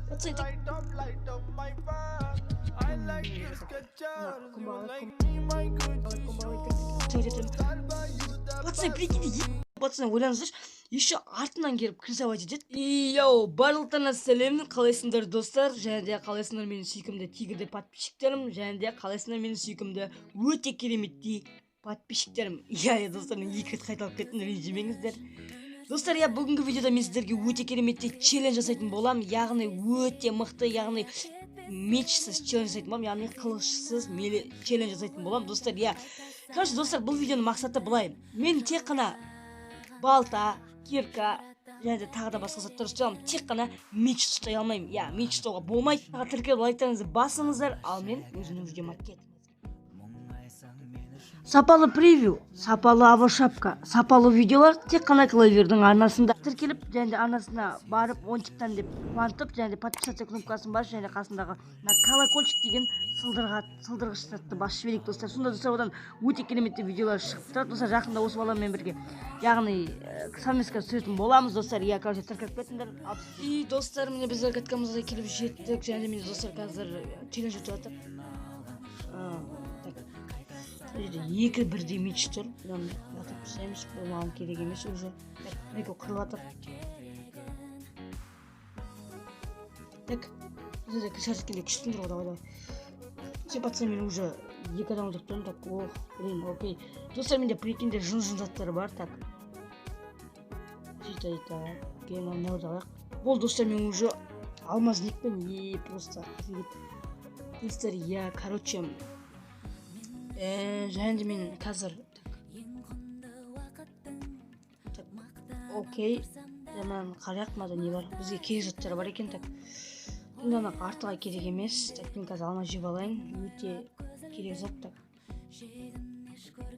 Пацаны, так. Пацаны, прикиньте, пацаны, ойлаңыздаршы, еще артынан келіп крысовать етеді. Йоу, барлықтарына сәлем, қалайсыңдар, достар, және де қалайсыңдар, менің сүйкімді тигрді подписчиктерім, және де қалайсыңдар, менің сүйкімді өте кереметтей подписчиктерім. Иә, достар, мен екі рет қайталап кеттім, ренжімеңіздер. Достар, иә, бүгінгі видеода мен сіздерге өте кереметтей челлендж жасайтын боламын, яғни өте мықты, яғни мечсіз челлендж жасайтын боламын, яғни қылышсыз челлендж жасайтын боламын, достар, иә. Короче, достар, бұл видеоның мақсаты былай. Мен тек қана балта, кирка және де тағы да басқа заттар ұстай аламын, тек қана меч ұстай алмаймын. Иә, меч ұстауға болмайды. Тіркеліп лайктарыңызды басыңыздар, ал мен өзімнің видеома кеттім. Сапалы превью, сапалы авошапка, сапалы видеолар тек қана Клавердің арнасында. Тіркеліп және де арнасына барып, онтиктан деп қуантып, және де подписаться кнопкасын басып, және де қасындағы мына колокольчик деген сылдырғыш затты басып жіберейік, достар. Сонда, достар, одан өте керемет видеолар шығып тұрады. Достар, жақында осы баламен бірге, яғни совместно түсіретін боламыз, достар. Иә, короче, тіркеліп кетіңдер. И, достар, міне біз каткамызға келіп жеттік, және де міне, достар, қазір челлендж өтіп жатыр. Бұл жерде екі бірдей меч тұр. Бұдан лақтырып тастаймыз, бұл маған керек емес уже. Так, екеуі қырылып жатыр. Так, бұл жерде кіші еткенде күштіңдер ғой, давай, давай. Все, пацаны, мен уже екі адам өлтіріп тұрмын. Так, ох, блин, окей. Достар, менде прикиньте жын-жын заттар бар. Так, сөйтіп, так, окей, мынау алайық. Болды, достар, мен уже алмазникпін, и просто офигеть. Достар, я, короче, және де мен қазір так, окей, мынаны қарайық, мынада не бар, бізге керек заттар бар екен. Так, енді ана артыға керек емес. Так, мен қазір алма жеп алайын, өте керек зат. Так,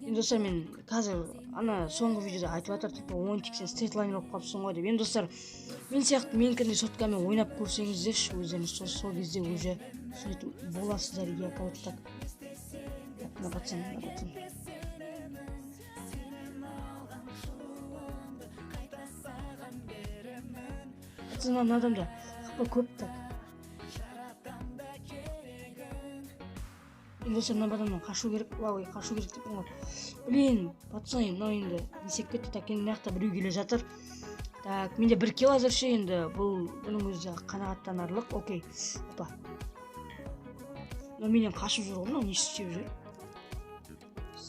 енді, достар, мен қазір ана соңғы видеода айтып жатыр, типа онтик сен стритлайнер болып қалыпсың ғой деп. Енді, достар, мен сияқты менікіндей соткамен ойнап көрсеңіздерші өздеріңіз, сол кезде уже түсінетін боласыздар. Иә, короче, так. На пацан, на пацан. Пацан, мына адамда хп көп, так. Енді, достар, мына адамнан қашу керек, ой, қашу керек деп ғой. Блин, пацан, мынау енді не істеп кетті. Так, енді мына жақта біреу келе жатыр. Так, менде бір килл әзірше, енді бұның өзі қанағаттанарлық. Окей, опа. Мынау менен қашып жүр ғой, мынау не істеп жүр?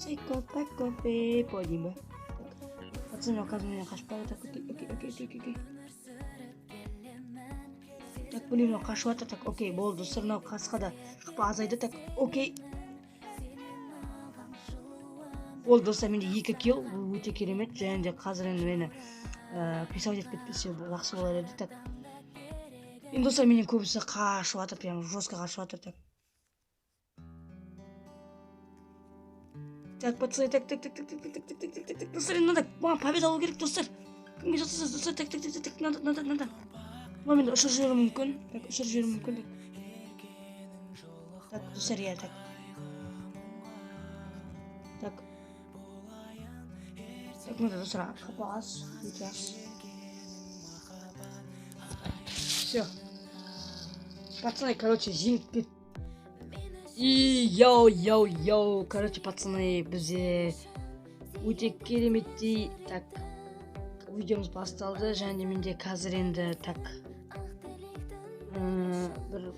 Psycho, пако, пепо деймін ба? Пацан, мынау қазір менен қашып бара жатыр. Так, окей, окей, окей, окей, окей. Так, блин, мынау қашып жатыр. Так, окей, болды, достар, мынау қасқа да хп азайды. Так, окей. Болды, достар, менде екі килл, бұл өте керемет. Және де қазір енді мені прессовать етіп кетпесе жақсы болар еді. Так, енді, достар, менен көбісі қашып жатыр, прям жестко қашып жатыр. Так, так, пацаны, так, так, так, так, так, так, так, так, так, так, так, достар, енді надо, маған победа алу керек, достар. Кімге жатсыз, достар, так, так, так, так, так, надо, надо, надо. Мына менді ұшырып жіберуі мүмкін. Так, ұшырып жіберуі мүмкін, так. Так, достар, иә, так. Так. Так, надо, достар, хп аз, өте аз. Все. Пацаны, короче, жеңіп кет. И йоу, йоу, йоу, короче, пацаны, бізде өте кереметтей, так, видеомыз басталды, және де менде қазір енді, так, бір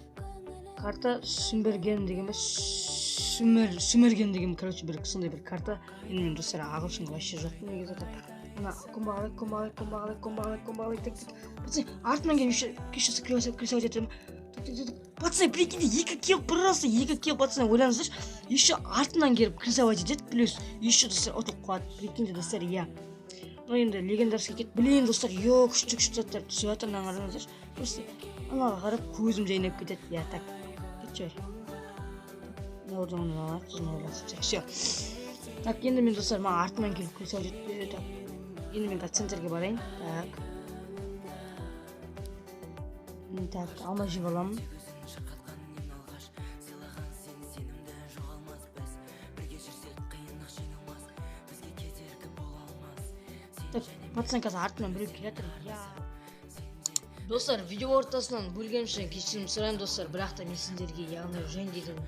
карта Сүмберген деген бе, Сүмерген деген, короче, бір сондай бір карта. Енді мен, достар, ағылшынға вообще жоқпын негізі. Так, мына комбағалай, комбағалай, комбағалай, комбағалай, комбағалай, так, так, пацаны, артынан келіп еще крысовать етемін. Так, так, так, пацаны, прикиньте, екі килл, просто екі килл, пацаны, ойлаңыздаршы, еще артынан келіп крысовать етеді, плюс еще, достар, ұтылып қалады, прикиньте, достар, иә. Ну, енді легендарский кет, блин, достар, йо, күшті күшті заттар түсіп жатыр, мынаны қараңыздаршы, просто анаға қарап көзім жайнап кетеді. Иә, так, кетші бер. Мына ордан оны алайық, сосын ойласып, все. Так, енді мен, достар, маған артынан келіп крысовать етті. Так, енді мен қазір центрге барайын. Так. Так, алма жеп аламын. Так, пацан, қазір артынан біреу келе жатыр. Я. Достар, видео ортасынан бөлгенім үшін кешірім сұраймын, достар, бірақ та мен сендерге, яғни Жан деген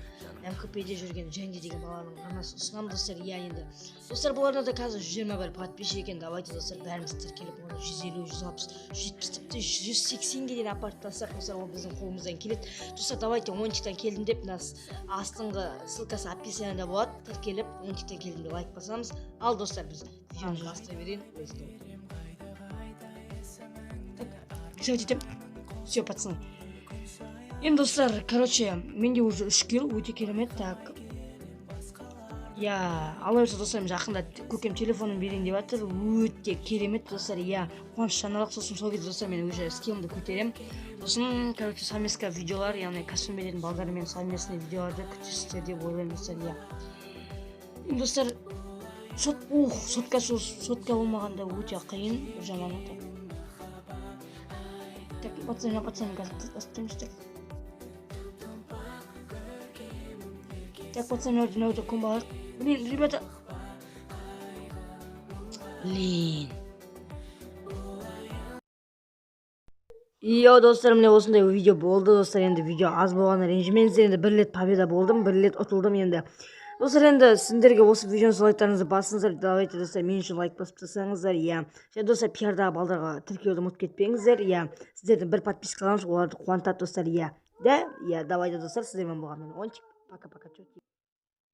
МКП-де жүрген Жан деген баланың арнасын ұсынамын, достар. Иә, енді, достар, бұл арнада қазір 121 подписчик екен. Давайте, достар, бәріміз тіркеліп, оны 150, 160, 170, тіпті 180-ге дейін апарып тастасақ, достар, ол біздің қолымыздан келеді. Достар, давайте Ончиктан келдім деп, мына астыңғы ссылкасы описанияда болады, тіркеліп, Ончиктан келдім деп лайк басамыз. Ал, достар, біз видеоны бастай берейін. Let's go. Все, все, пацаны. Енді, достар, короче, менде уже 3 килл, өте керемет. Так. Я, алла бұйырса, достар, мен жақында көкем телефонын берейін деп жатыр. Өте керемет, достар. Я, қуаныш жаңалық. Сосын сол кезде, достар, мен уже скиллымды көтеремін. Сосын, короче, совместка видеолар, яғни костюм беретін балдармен совместный видеоларды күтесіздер деп ойлаймын, достар. Я. Енді, достар, сот, ух, сотка, сотка болмағанда өте қиын, бір жаманы. Так. Так, пацаны, пацаны, қазір бастаймыз, так. Так, пацаны, мына жерде комбо алайық. Блин, ребята. Блин. Йо, достар, міне осындай видео болды, достар. Енді видео аз болғанына ренжімеңіздер. Енді бір рет победа болдым, бір рет ұтылдым енді. Достар, енді сендерге осы видеоны лайктарыңызды басыңыздар. Давайте, достар, мен үшін лайк басып тастаңыздар. Иә. Және, достар, пиардағы балдарға тіркеуді ұмытып кетпеңіздер. Иә. Сіздердің бір подпискаларыңыз оларды қуантады, достар. Иә. Да? Иә, давайте, достар, сіздермен болған мен Ончик. Пока-пока, чё.